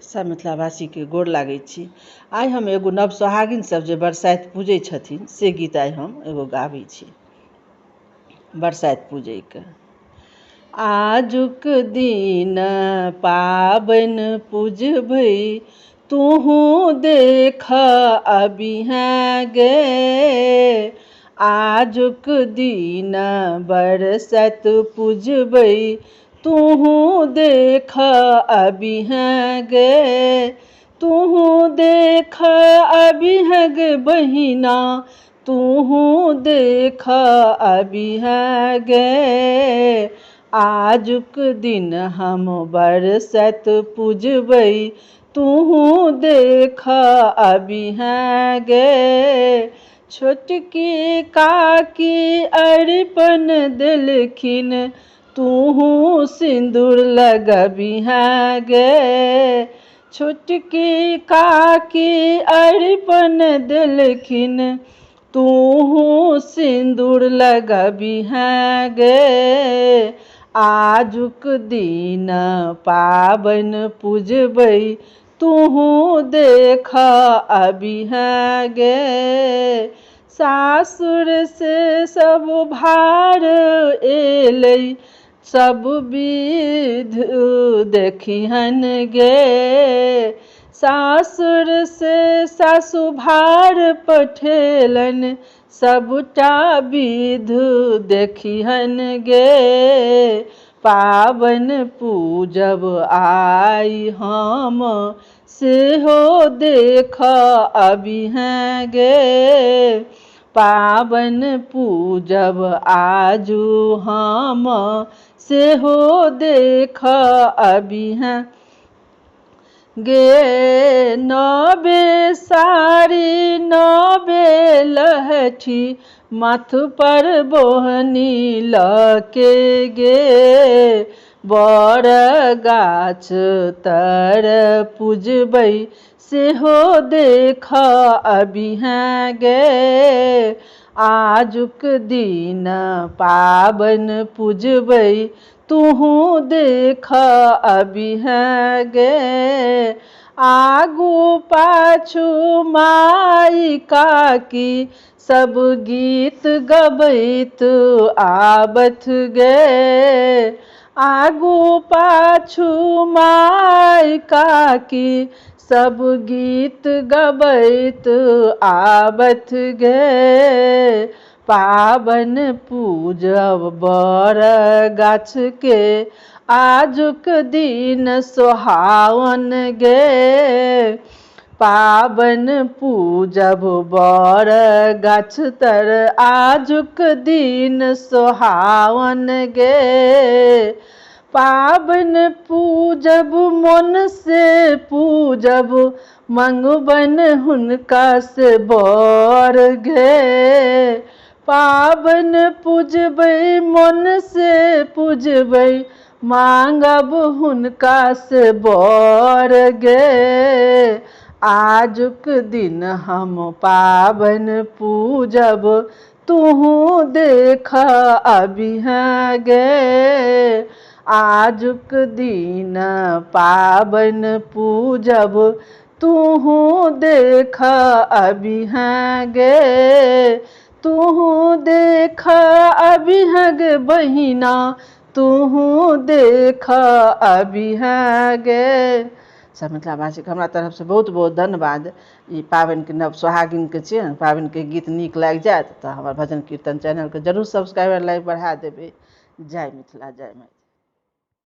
सब मिथिलावासीके गोर लागै छी। आइ हम एगो नव सोहागिन सब जे बरसाइत पूजै छथिन से गीत आइ हम एगो गाबै छी बरसाइत पूजैके। आजुक दिन पाबनि पूजबै तुहू देख अबिहें गे। आजुक दिन बरसाइत पूजबै तुहू देख अबिहें गे। तुहू देख अबिहें गे बहिना, तुहू देख अबिहें गे। आजुक दिन हम बरसाइत पूजबै तुहू देख अबिहें गे। छोटकी काकी अरिपन देलखिन तुहू सिन्दूर लगबिहें गे। छोटकी काकी अरिपन देलखिन तुहू सिन्दूर लगबिहें गे। आजुक दिन पाबनि पूजबै तुहू देख अबिहें गे। सासुर से सब भार एलै सब विध देखिहन गे। सासुर से सासु भार पठेलनि सबटा विध देखिहन गे। पाबनि पूजब आइ हम सेहो देख अबिहें गे। पाबनि पूजब आजू हम सेहो देख अबिहें गे। नबे साड़ी नबे लहठी माथ पर बोहनी लके गे। बर गाछ तर पूजबै सेहो देख अबिहें गे। आजुक दिन पाबनि पूजबै तुहू देख अबिहें गे। आगू पाछू माई काकी सब गीत गबैत आबथ गे। आगू पाछू माई काकी सब गीत गबैत आबथ गे। पाबनि पूजब बर गाछ के आजुक दिन सोहावन गे। पाबनि पूजब बर गाछ तर आजुक दिन सोहावन गे। पाबनि पूजब मन से पूजब मंगबनि हुनका से बर गे। पाबनि पूजबै मन से पूजबै मांगब हुनका से बर गे। आजुक दिन हम पाबनि पूजब तुहू देख अबिहें गे। आजुक दिन पाबनि पूजब तुहू देख अबिहें गे। तुहू देख अबिहें गे बहिना, तुहू देख अबिहें गे। सब मिथिलावासीके हमरा तरफसँ बहुत बहुत धन्यवाद। ई पाबनिके नव सोहागिनके छियै, पाबनिके गीत नीक लागि जायत तऽ हमर भजन कीर्तन चैनलके जरूर सब्सक्राइबर लाइक बढ़ा देबै। जय मिथिला, जय मैथिली।